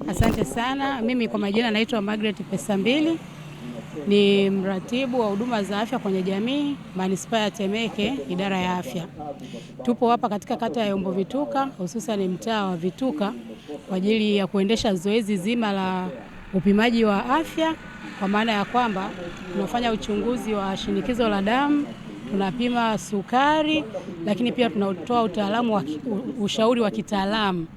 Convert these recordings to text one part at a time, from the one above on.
Asante sana. Mimi kwa majina naitwa Margaret Pesambili, ni mratibu wa huduma za afya kwenye jamii manispaa ya Temeke, idara ya afya. Tupo hapa katika kata ya Yombo Vituka, hususan mtaa wa Vituka kwa ajili ya kuendesha zoezi zima la upimaji wa afya, kwa maana ya kwamba tunafanya uchunguzi wa shinikizo la damu, tunapima sukari, lakini pia tunatoa utaalamu wa ushauri wa kitaalamu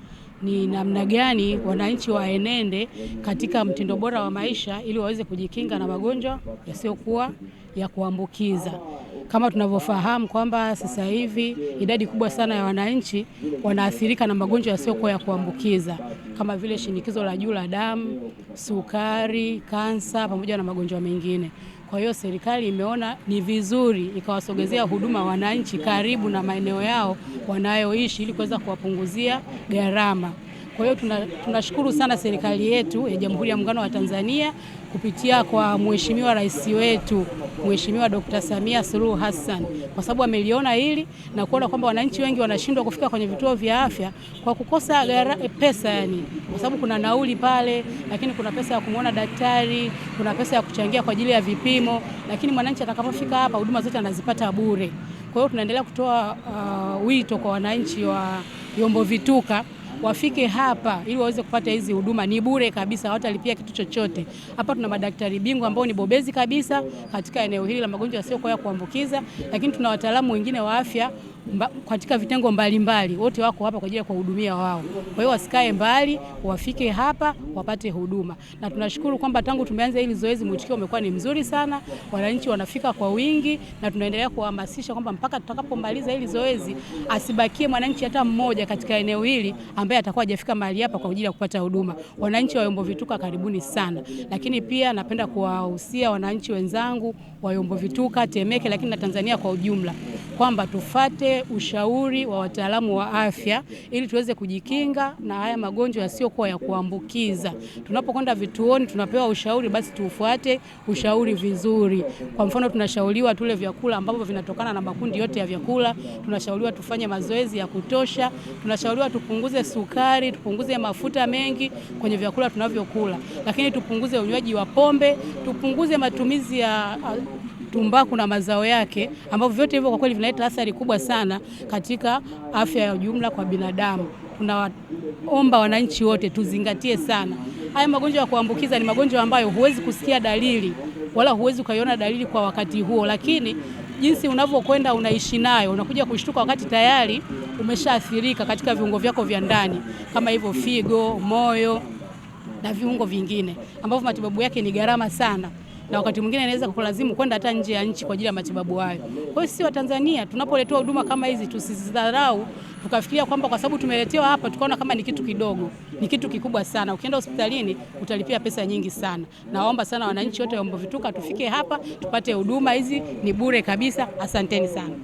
ni namna gani wananchi waenende katika mtindo bora wa maisha ili waweze kujikinga na magonjwa yasiyokuwa ya kuambukiza. Kama tunavyofahamu kwamba sasa hivi idadi kubwa sana ya wananchi wanaathirika na magonjwa yasiyokuwa ya kuambukiza kama vile shinikizo la juu la damu, sukari, kansa pamoja na magonjwa mengine. Kwa hiyo serikali imeona ni vizuri ikawasogezea huduma wananchi karibu na maeneo yao wanayoishi ili kuweza kuwapunguzia gharama. Kwa hiyo tunashukuru sana serikali yetu ya Jamhuri ya Muungano wa Tanzania kupitia kwa Mheshimiwa Rais wetu Mheshimiwa Dr. Samia Suluhu Hassan, kwa sababu ameliona hili na kuona kwamba wananchi wengi wanashindwa kufika kwenye vituo vya afya kwa kukosa pesa, yani kwa sababu kuna nauli pale, lakini kuna pesa ya kumwona daktari, kuna pesa ya kuchangia kwa ajili ya vipimo, lakini mwananchi atakapofika hapa huduma zote anazipata bure. Kwa hiyo tunaendelea kutoa wito kwa wananchi wa Yombo Vituka wafike hapa ili waweze kupata hizi huduma, ni bure kabisa, hawatalipia kitu chochote. Hapa tuna madaktari bingwa ambao ni bobezi kabisa katika eneo hili la magonjwa yasiyokuwa ya kuambukiza, lakini tuna wataalamu wengine wa afya katika vitengo mbalimbali, wote wako hapa kwa ajili ya kuwahudumia wao. Kwa hiyo wasikae mbali, wafike hapa wapate huduma. Na tunashukuru kwamba tangu tumeanza hili zoezi mwitikio umekuwa ni mzuri sana, wananchi wanafika kwa wingi, na tunaendelea kuhamasisha kwamba mpaka tutakapomaliza hili zoezi asibakie mwananchi hata mmoja katika eneo hili ambaye atakuwa hajafika mahali hapa kwa ajili ya kupata huduma. Wananchi wa Yombo Vituka karibuni sana. Lakini pia napenda kuwahusia wananchi wenzangu wa Yombo Vituka, Temeke, lakini na Tanzania kwa ujumla kwamba tufate ushauri wa wataalamu wa afya ili tuweze kujikinga na haya magonjwa yasiyokuwa ya kuambukiza. Tunapokwenda vituoni tunapewa ushauri, basi tuufuate ushauri vizuri. Kwa mfano, tunashauriwa tule vyakula ambavyo vinatokana na makundi yote ya vyakula, tunashauriwa tufanye mazoezi ya kutosha, tunashauriwa tupunguze sukari, tupunguze mafuta mengi kwenye vyakula tunavyokula, lakini tupunguze unywaji wa pombe, tupunguze matumizi ya tumbaku na mazao yake, ambavyo vyote hivyo kwa kweli vinaleta athari kubwa sana katika afya ya ujumla kwa binadamu. Tunawaomba wananchi wote tuzingatie sana haya magonjwa ya kuambukiza. Ni magonjwa ambayo huwezi kusikia dalili wala huwezi ukaiona dalili kwa wakati huo, lakini jinsi unavyokwenda unaishi nayo, unakuja kushtuka wakati tayari umeshaathirika katika viungo vyako vya ndani kama hivyo figo, moyo na viungo vingine ambavyo matibabu yake ni gharama sana, na wakati mwingine inaweza kukulazimu kwenda hata nje ya nchi kwa ajili ya matibabu hayo. Kwa hiyo sisi wa Tanzania tunapoletewa huduma kama hizi tusizidharau tukafikiria kwamba kwa sababu tumeletewa hapa tukaona kama ni kitu kidogo. Ni kitu kikubwa sana. Ukienda hospitalini utalipia pesa nyingi sana. Naomba sana wananchi wote wa Yombo Vituka tufike hapa tupate huduma hizi, ni bure kabisa. Asanteni sana.